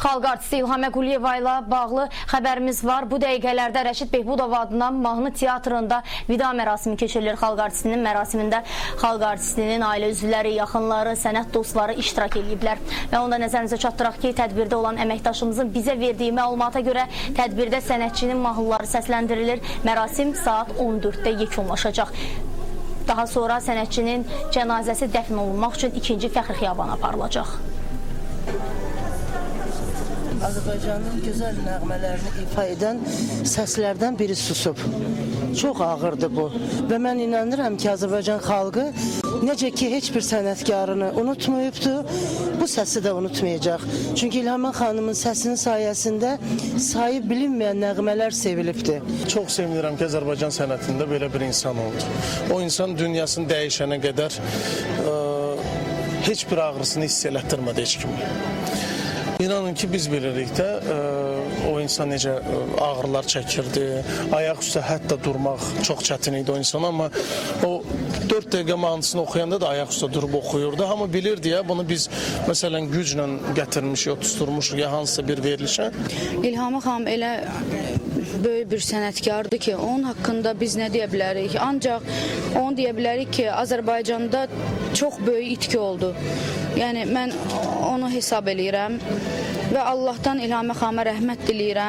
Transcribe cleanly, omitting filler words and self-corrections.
Xalq artisti İlhamə Quliyeva ilə bağlı xəbərimiz var. Bu dəqiqələrdə Rəşid Behbudov adına Mahnı Teatrında vida mərasimi keçirilir. Xalq artistinin mərasimində xalq artistinin ailə üzvləri, yaxınları, sənət dostları iştirak eləyiblər. Və onu da nəzərinizə çatdıraq ki, tədbirdə olan əməkdaşımızın bizə verdiyi məlumata görə tədbirdə sənətçinin mahnıları səsləndirilir. Mərasim saat 14-də yekunlaşacaq. Daha sonra sənətçinin cənazəsi dəfn olunmaq üçün 2-ci Fəxri Xiyabana aparılacaq. Azərbaycanın gözəl nəğmələrini ifa edən səslərdən biri susub. Çox ağırdır bu. Və mən inanıram ki, Azərbaycan xalqı necə ki heç bir sənətkarını unutmayıbdı, bu səsi də unutmayacaq. Çünki İlhamə xanımın səsinin sayəsində sayı bilinməyən nəğmələr sevilibdi. Çox sevinirəm ki, Azərbaycan sənətində belə bir insan oldu. O insan dünyasını dəyişənə qədər heç bir ağrısını hiss elətdirmədi heç kimə. İnanın ki, biz bilirik də o insan necə ağrılar çəkirdi, ayaq üstə hətta durmaq çox çətin idi o insana, amma o 4 dəqiqə mahnısını oxuyanda da ayaq üstə durub oxuyurdu. Hamı bilirdi ya, bunu biz məsələn güclə gətirmişik, oturtmuşuq ya hansısa bir verilişə. İlhamə xanım elə böyük bir sənətkardır ki, onun haqqında biz nə deyə bilərik? Ancaq onu deyə bilərik ki, Azərbaycanda çox böyük itki oldu. Yəni mən onu hesab eləyirəm və Allahdan İlhamə xanıma rəhmət diləyirəm.